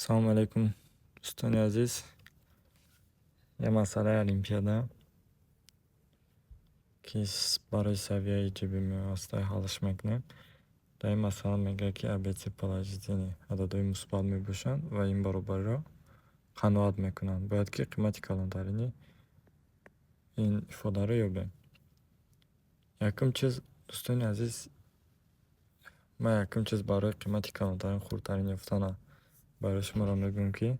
Салому алайкум, дӯстони азиз. Як масъалаи олимпиада, ки барои савияи ҶБМ ҳастай, ҳаллаш мекунем. Дар ин масъала мегӯяд, ки АБЦ положительный ададҳои мусбат мебошанд ва ин баробариро қаноат мекунанд. Бояд ки қимати калонтарини ин ифодаро ёбем. Якум чиз, дӯстони азиз, ман якум чиз барои қимати калонтарин, хурдтарин ёфтана барои шуморо мегӯям, ки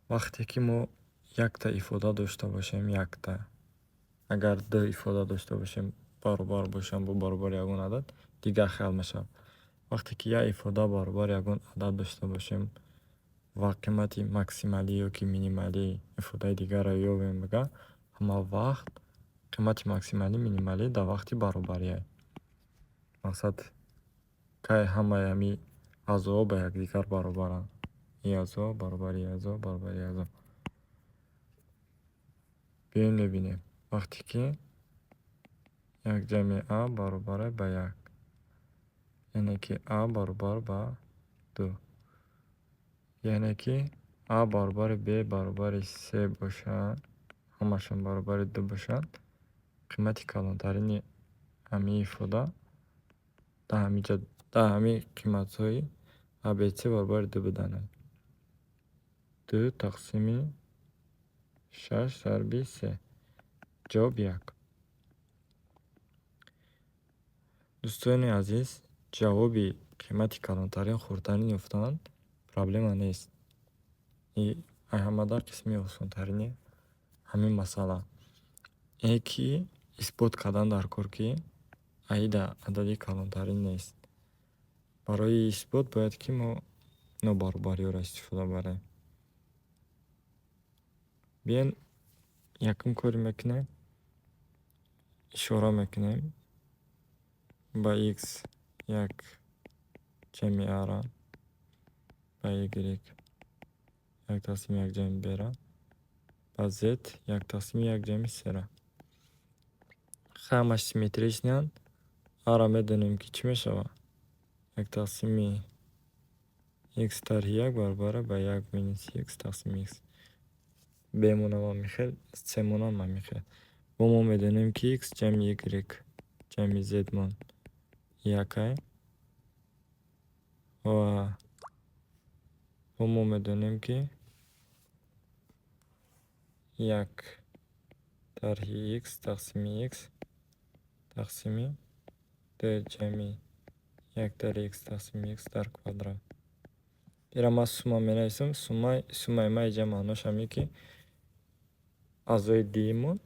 вақте ки мо якта ифода дошта бошем, якта, агар ду ифода дошта бошем, баробар бошанд бо баробари ягон адад, дигар хел мешавад. Вақте ки як ифода баробари ягон адад дошта бошем ва қимати максималӣ ё ки минималии ифодаи дигарро ёбем, мега, ҳама вақт қимати максималӣ, минималӣ дар вақти баробарие. Мақсад, кай ҳамаи ҳами аъзоҳо ба якдигар баробаранд. И аъзо баробари и аъзо баробари и аъзо. Биёем, мебинем. Вақте ки як ҷамъи а баробар ба як, яъне ки а баробар ба ду, яъне ки а баробари б баробари се бошад, ҳамашон баробари ду бошанд, қимати калонтарини ҳамин ифода дар ҳаминҷа, дар ҳамин қиматҳои абц баробари ду буданад. Ду тақсими шаш зарби се. Ҷавоб як. Дӯстони азиз, ҷавоби қимати калонтарин, хурдтарин ёфтан проблема нест. И ҳамада қисми осонтарини ҳамин масъала. Е ки исбот кардан дар кор, ки аида адади калонтарин нест. Барои исбот бояд ки мо нобаробариҳоро истифода барем. Биёем, якум коре мекунем, ишора мекунем ба x як ҷамъи ара, ба y як тақсими як ҷамъи бра, ба z як тақсими як ҷамъи сера. Ҳамаш симметричныянд. Ара медонем, ки чӣ мешавад? Як тақсими x тарҳи як баробар ба як минус x тақсими x. Б-монам ҳамин хел, с-монам ҳамин хел. Бо мо медонем, ки x ҷамъи y ҷамъи z-мон якай ва бо мо медонем, ки як тарҳи x тақсими x тақсими д ҷамъи як тарҳи x тақсими x дар квадрат. Ира ман сумма менависам. Суммаи ма иҷа маънош ҳамин, ки аъзои димон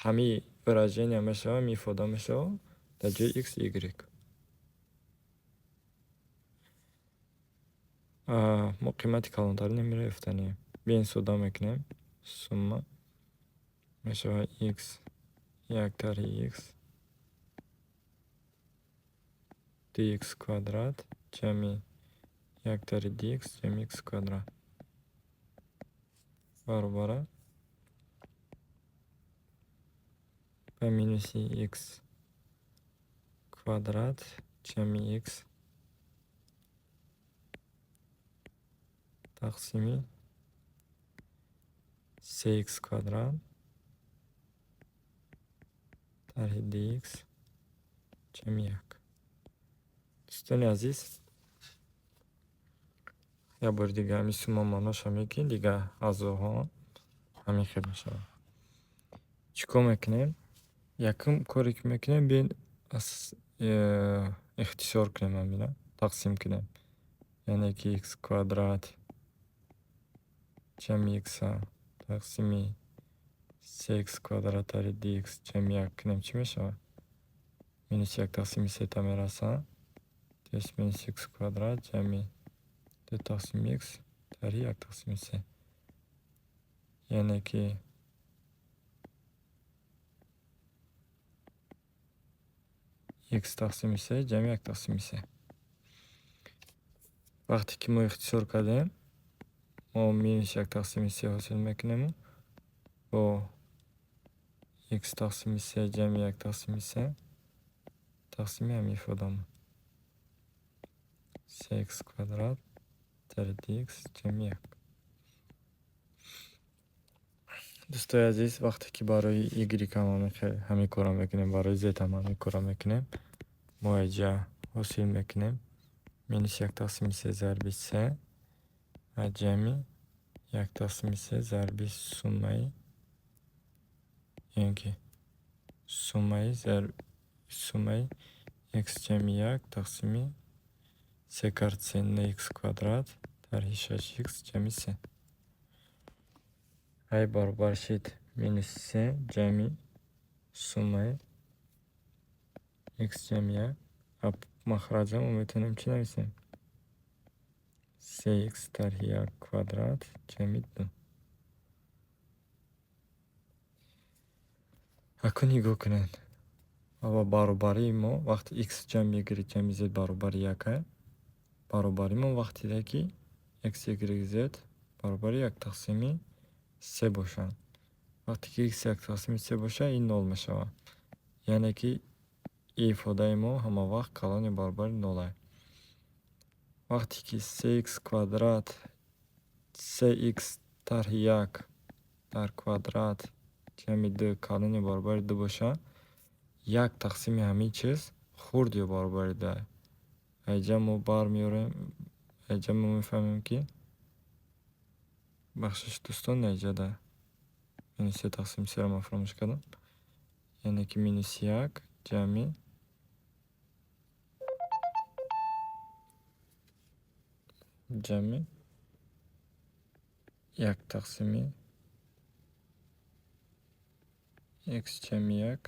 ҳамин выражение мешавад, ҳамин ифода мешавад дар ҷои x, y. Мо қимати калонтарин ҳаминро ёфтанием. Биёем, содда мекунем. Сумма мешавад x як тарҳи x dx квадрат ҷамъи як тарҳи dx ҷамъи x квадрат баробар ба минуси x квадрат ҷамъи x тақсими се x квадрат тарҳи dx ҷамъи як. Дӯстони азиз, як бори дига, ҳамин сумма маънош ҳамин, ки дигар аъзоҳо ҳамин хел мешавад. Чӣ кор мекунем? Якум коре ки мекунем, биёед, ихтисор кунем ҳамина, тақсим кунем. Яъне ки x квадрат ҷамъи x тақсими се x квадрат тарҳи dx ҷамъи як кунем, чӣ мешавад? Минус як тақсими сета мерасад. То есть минус x квадрат ҷамъи ду тақсими x тарҳи як тақсими се. Яъне ки x тақсими се ҷамъи як тақсими се. Вақте ки мо ихтисор кардем, мо минус як тақсими се ҳосил мекунему бо x тақсими се ҷамъи як тақсими се тақсими ҳамин ифодамон. Се x квадрат Тарҳи ду икс ҷамъи як. Дӯстои азиз, вақте ки барои y ҳам ҳамин корро мекунем, барои z ҳам ҳамин корро мекунем, мо инҷа ҳосил мекунем минус як тақсими се зарби се ва ҷамъи як тақсими се зарби суммаи, ё ин ки суммаи х ҷамъи як тақсими се карт се н х квадрат тарҳи шаш х ҷамъи се. Ай баробар шид минус се ҷамъи суммаи х ҷамъи як. Махраҷа мо метавонем чӣ нависем? Се х тарҳи як квадрат ҷамъи ду. Акун нигоҳ кунед. Ва баробарии мо вақти х ҷамъи y ҷамъи z баробари як, баробарии мо вақте ки x, y, z баробари як тақсими се бошанд. Вақте ки x як тақсими се бошад, ин нол мешавад. Яъне ки ифодаи мо ҳама вақт калони баробари нолай. Вақте ки се х квадрат, се х тарҳи як дар квадрат ҷамъи ду калони баробари ду бошад, як тақсими ҳамин чиз хурд ё баробари ду. Айҷа мо бармеорем, айҷа мо мефаҳмем, ки, бахшиш, дӯстон, айҷада минус се тақсими серо ман фаромӯш кардам. Яъне ки минус як ҷамъи як тақсими х ҷамъи як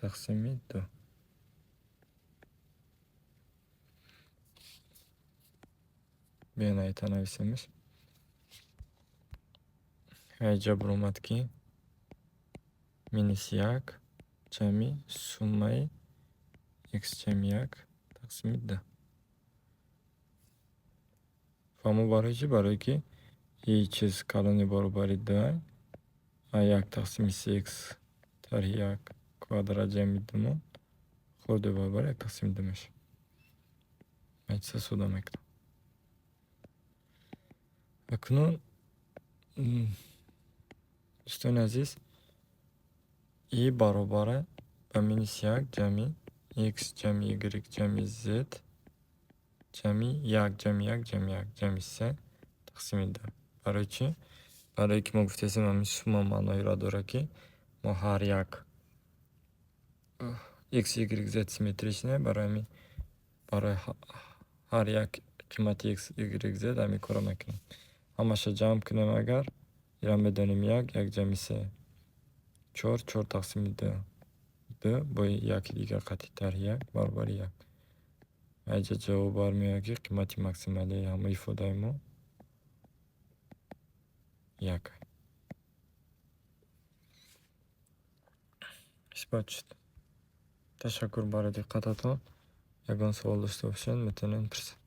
тақсими ду. Биён, айта нависемш. Айҷа баромад, ки минус як ҷамъи суммаи х ҷамъи як тақсими ду. Фаҳмо барои чӣ? Барое ки и чиз калони баробари ду, а як тақсими се х тарҳи як квадрат ҷамъи думон хурд ё баробари як тақсими ду мешавад. Ман чиза сода мекунам. Акнун, дӯстони азиз, и баробара ба минус як ҷамъи x ҷамъи y ҷамъи z ҷамъи як ҷамъи як ҷамъи як ҷамъи се тақсими ду. Барои чӣ? Барое ки мо гуфтаистем, ҳамин сумма маъноеро дорад, ки мо ҳар як x, y, z симметричный, барои ҳамин барои ҳар як қимати x, y, z ҳамин корро мекунем. Ҳамаша ҷамъ кунем агар, ира медонем: як, як ҷамъи се чор, чор тақсими ду ду, бо яки дигар қатъи тарҳи як баробари як. Айҷа ҷавоб бармеояд, ки қимати максималии ҳама ифодаи мо як. Исбот шуд. Ташаккур барои диққататон. Ягон савол дошта бошед, метавонед пурсед.